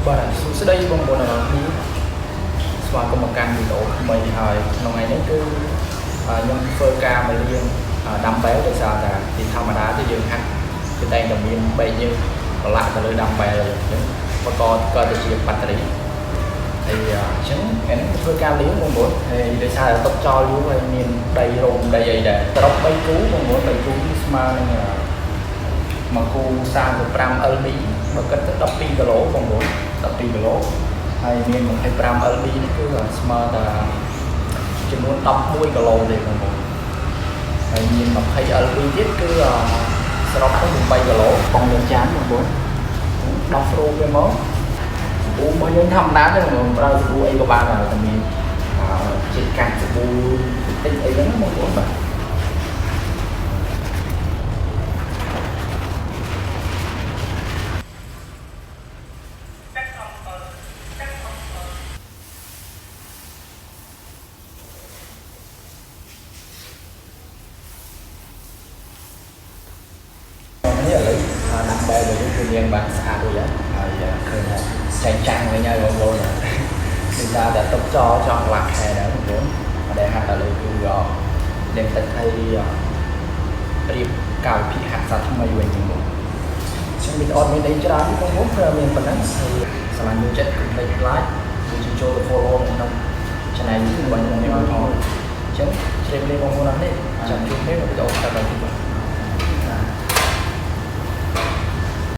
បាទសួស្តីបងប្អូនទាំងអស់គ្នាស្វាគមន៍មកកាន់វីដេអូថ្មីហើយក្នុងថ្ងៃនេះគឺខ្ញុំធ្វើការមកលាង dumbbell ដោយសារតែពីធម្មតាទៅយើងហាត់គឺតែងតែមានបែកយើងប្រឡាក់ទៅលើ dumbbell អញ្ចឹងបកក៏ទៅជាបាក់តេរីហើយអញ្ចឹងថ្ងៃនេះធ្វើការលាងបងប្អូនហើយដោយសារតែទុកចោលយូរហើយមានដីរោមដីអីដែរសរុប3គូបងប្អូន3គូស្មើនឹងមួយគូ35 LB បើគិតទៅ12គីឡូបងប្អូន12គីឡូហើយមាន25 LB នេះគឺស្មើតែចំនួន11គីឡូទេបងប្អូនហើយមាន20 LB ទៀតគឺសរុបទៅ8គីឡូបងលាងចានបងប្អូនដោះស្រូបវាមកសាប៊ូរបស់យើងធម្មតាទេបងប្អូនប្រើសាប៊ូអីក៏បានដែរតែមានជាតិកាច់សាប៊ូតិចអីហ្នឹងបងប្អូនបាទនេះឥឡូវ dumbbell របស់យើងគឺលាងបានស្អាតរួចហើយហើយឃើញថាចែងចាំងវិញហើយបងប្អូនដោយសារតែទុកចោលចង់កន្លះខែដែរបងប្អូនអត់ដែលហាត់ឥឡូវគឺលាងទឹកហើយរៀបកាលវិភាគហាត់សាថ្មីវិញបងប្អូនខ្ញុំវីដេអូអត់មានអីច្រើនទេបងប្អូនគឺមានប៉ុណ្ណឹងហើយស្រឡាញ់ចូលចិត្តកុំភ្លេច like ដូចជាចូលទៅ follow នៅក្នុង channel YouTube របស់ខ្ញុំនេះផងអញ្ចឹងជ្រាបលាបងប្អូនអរនេះចាំជួបគ្នានៅវីដេអូក្រោយៗទៀតបាទ។